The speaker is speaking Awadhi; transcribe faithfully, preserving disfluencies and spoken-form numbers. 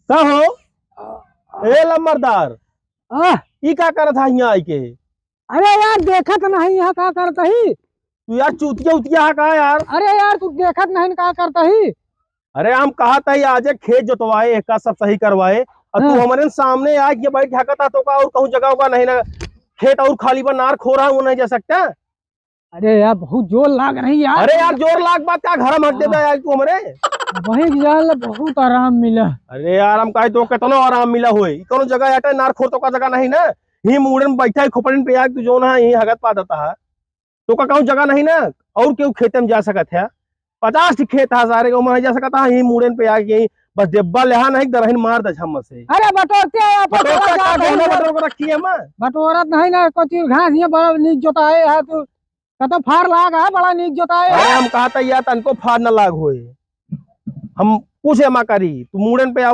का हो? ए लम्बरदार, आह! ई का करत हा हियाँ आइके? अरे यार, देखत नहीं है का करत ही? तू यार चूतिया उतिया है का यार? अरे यार, तू देखत नहीं का करत ही? अरे हम कहत ही आज खेत जोतवाए, एका सब सही करवाए, और तू हाँ। हमरे सामने आइके बैठ झाँकत हा, तोका और कहूँ जगह होगा नहीं ना, खेत और खाली बा, नार खो रहा हूँ, नहीं जा सकता। अरे यार, बहुत जोर लाग रही यार। अरे यार, जोर लाग बात का, घर में हट देबे हाँ। यार तू हमरे। वही जान ले, बहुत आराम मिला। अरे यार, हम कहे तो कितना आराम मिला होए, कोनो जगह अटे नार खोर तोका जगह नहीं ना, ही मूड़न बैठा है खोपड़िन पे यार, तू जो ना यही हगत पा देता है, तोका कहूँ जगह नहीं ना, और केहू खेते में जा सकत है, पचास ठी खेत है सारे के, ओमा नहीं जा सकत है, ही मूड़न पे आके यही बस डेब्बा लेहा नहीं, दरहिन मार दे झम्म से। अरे बटोरते हैं आप, बटोरता बटोरा का जाता है गहना ना। बटोर के रखी है माँ? बटोरत नहीं ना, कोची घास ये बड़ा नीक जोताए है तू, कतो फार लाग है, बड़ा नीक जोताए अरे है। हम कहत ही यार तनको फार न लाग होए, हम कुछ एमा करी, तू मूड़न पे आओ।